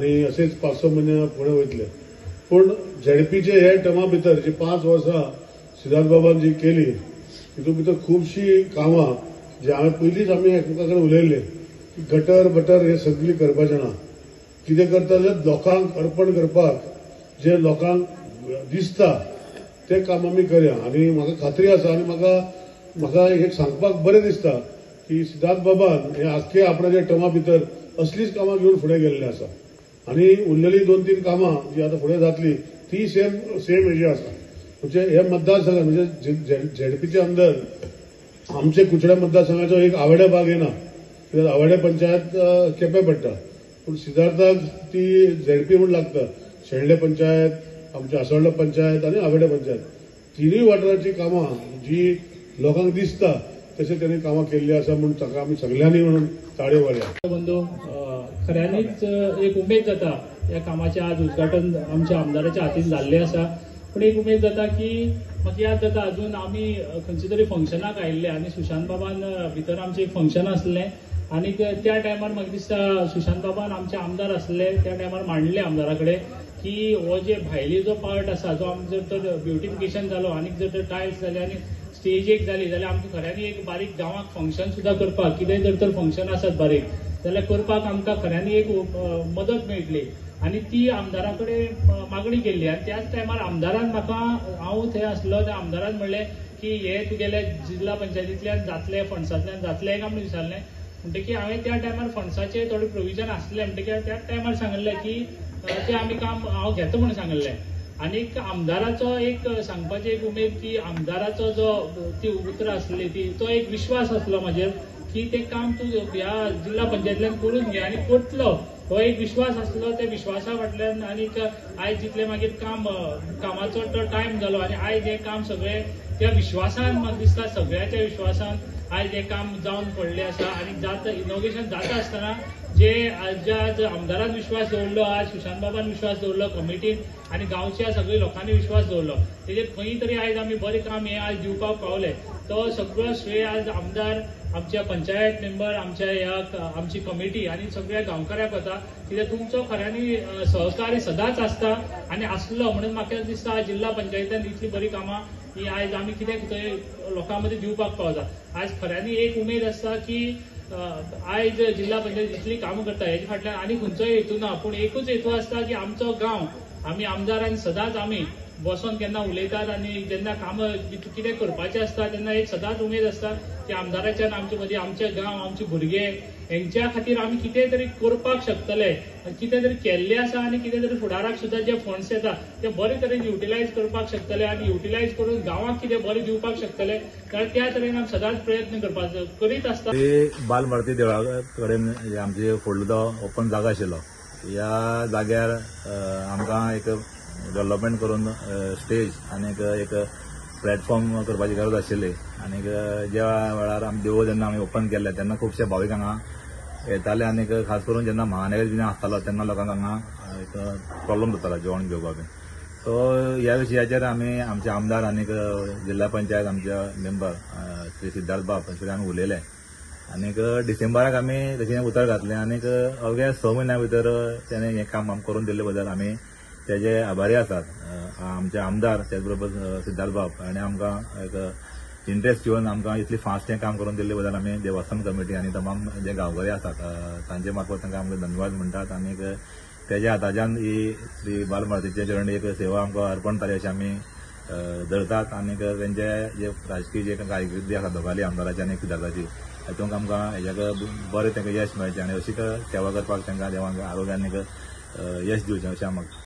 आनी अशेंच 5-6 म्हयने फुडें वयतले. पूण झेडपीचे हे टर्मा भितर जी 5 वर्सां सिद्धार्थ बाबान जी केली तितून भितर खुबशीं कामां जी हांवें पयलींच आमी एकमेका कडेन उलयल्ले की गटर बटर हे सगळी करपाचें ना. कितें करता जाल्यार लोकांक अर्पण करपाक जे लोकांक दिसता तें काम आमी करया. आनी म्हाका खात्री आसा आनी म्हाका एक सांगपाक बरें दिसता की सिद्धार्थ बाबान हे आख्खे आपणाच्या टर्मा भितर असलीच कामां घेवन फुडें गेल्ले आसा आनी उरलेली 2-3 कामां जी आतां फुडें जातली ती सेम हेजी आसा. म्हणजे हे मतदारसंघ म्हणजे झेडपीचे अंदर आमचे कुचड्या मतदारसंघाचो एक आवाडे भाग येना, कित्याक आवाडे पंचायत केपें पडटा, पूण सिद्धार्थाक ती झेडपी म्हूण लागता. शेणले पंचायत, आमची आसोल्डा पंचायत आनी आवाडे पंचायत तिनूय वाठाराची कामां जी लोकांक दिसता तशें तेणी कामां केल्ली आसा म्हूण ताका आमी सगळ्यांनी म्हणून ताळयो मारया. बंधू, खऱ्यांनीच एक उमेद जाता ह्या कामाचें आज उद्घाटन आमच्या आमदाराच्या हातीन जाल्लें आसा. पूण एक उमेद जाता की म्हाका याद जाता अजून आमी खंयच्या तरी फंक्शनाक आयिल्ले आनी सुशांत बाबान भितर आमचें एक फंक्शन आसलें आनी त्या टायमार म्हाका दिसता सुशांत बाबान आमचे आमदार आसले त्या टायमार मांडले आमदारा कडेन की हो जे भायली जो पार्ट आसा जो आमचो जर तर ब्युटिफिकेशन जालो आनी जर तर टायल्स जाले आनी स्टेज एक जाली जाल्यार आमकां खऱ्यांनी एक बारीक गांवाक फंक्शन सुद्दां करपाक कितेंय जर तर फंक्शन आसत बारीक जाल्यार करपाक आमकां खऱ्यांनी एक मदत मेळटली. आनी ती आमदारा कडेन मागणी केल्ली आनी त्याच टायमार आमदारान म्हाका, हांव थंय आसलो त्या आमदारान म्हणलें की हे तुगेले जिल्हा पंचायतींतल्यान जातले, फंड्सांतल्यान जातले काय म्हणून विचारलें. म्हणटकीर हांवें त्या टायमार फंड्साचे थोडे प्रोविजन आसलें म्हणटकीर त्याच टायमार सांगिल्लें की तें आमी काम हांव घेता म्हणून सांगिल्लें. आनीक आमदाराचो एक सांगपाची एक उमेद की आमदाराचो जो ती उतरां आसली ती तो एक विश्वास आसलो म्हाजेर की तें काम तूं ह्या जिल्हा पंचायतींतल्यान करून घे आनी करतलो हो एक विश्वास आसलो. त्या विश्वासा फाटल्यान आनीक आयज जितलें मागीर काम कामाचो तो टायम जालो आनी आयज हें काम सगळें त्या विश्वासान म्हाका दिसता सगळ्याच्या विश्वासान आयज हें काम जावन पडलें आसा. आनी जाता इनोग्रेशन जाता आसतना जे आज आमदारान विश्वास दवरलो, आज सुशांत बाबान विश्वास दवरलो, कमिटीन आनी गांवच्या सगळ्या लोकांनी विश्वास दवरलो, तेजेर खंय तरी आयज आमी बरें काम हें आज दिवपाक पावले. तो सगळो श्रेय आज आमदार, आमच्या पंचायत मेंबर, आमच्या ह्या आमची कमिटी आनी सगळ्या गांवकाऱ्याक वता. कित्याक तुमचो खऱ्यांनी सहकार्य सदांच आसता आनी आसलो म्हणून म्हाका दिसता जिल्हा पंचायतीन इतली बरी कामां ही आयज आमी कितें थंय लोकां मदीं दिवपाक पावता. आयज खऱ्यांनी एक उमेद आसता की आयज जिल्हा पंचायत इतली कामां करता हेजे फाटल्यान आनी खंयचोय हेतू ना, पूण एकूच हेतू आसता की आमचो गांव आमी आमदार आनी सदांच आमी बसोन केन्ना उलयतात आनी जेन्ना कामां कितें करपाचें आसता तेन्ना एक सदांच उमेद आसता की आमदाराच्यान आमचे मदीं आमचे गांव, आमचे भुरगे हेंच्या खातीर आमी कितें तरी करपाक शकतले आनी कितें तरी केल्लें आसा आनी कितें तरी फुडाराक सुद्दां जे फंड्स येता ते बरे तरेन युटिलायज करपाक शकतले आनी युटिलायज करून गांवाक कितें बरें दिवपाक शकतले. कारण त्या तरेन आमी सदांच प्रयत्न करपाचो करीत आसता. बालभारती देवळा कडेन आमचे फुडलो तो ओपन जागा आशिल्लो, ह्या जाग्यार आमकां एक डेव्हलपमेंट करून स्टेज आनी एक प्लॅटफॉर्म करपाची गरज आशिल्ली. आनी ज्या वेळार आमी देवूळ जेन्ना आमी ओपन केल्लें तेन्ना खुबशे भावीक हांगा येताले आनी खास करून जेन्ना महानैवेद्य बीन आसतालो तेन्ना लोकांक हांगा एक प्रॉब्लम जातालो जेवण घेवपाक. सो ह्या विशयाचेर आमी आमचे आमदार आनी जिल्हा पंचायत आमचे मेंबर श्री सिद्धार्थ बाब हांचे कडेन आमी उलयले आनी डिसेंबराक आमी तशें उतर घातलें आनी अवघ्या 6 म्हयन्या भितर तेणें हें काम आमकां करून दिल्ले बद्दल आमी तेजे आभारी आसात. आमचे आमदार त्याच बरोबर सिद्धार्थ बाब आनी आमकां एक इंट्रस्ट घेवन आमकां इतली फास्ट हें काम करून दिल्ले बद्दल आमी देवस्थान कमिटी आनी तमाम जे गांवकरी आसात तांचे मार्फत तांकां आमकां धन्यवाद म्हणटात. आनी तेज्या हाताच्यान ही श्री बालभारतीच्या चरणी एक सेवा आमकां अर्पण जाली अशें आमी धरतात. आनी तेंचे जे राजकीय जे कारकिर्दी आसा दोगांली आमदाराची आनी सिद्धार्थाची हातूंत आमकां हेज्याक बरें तांकां यश मेळचें आनी अशी सेवा करपाक तांकां देवान आरोग्य आनी यश दिवचें अशें आमकां.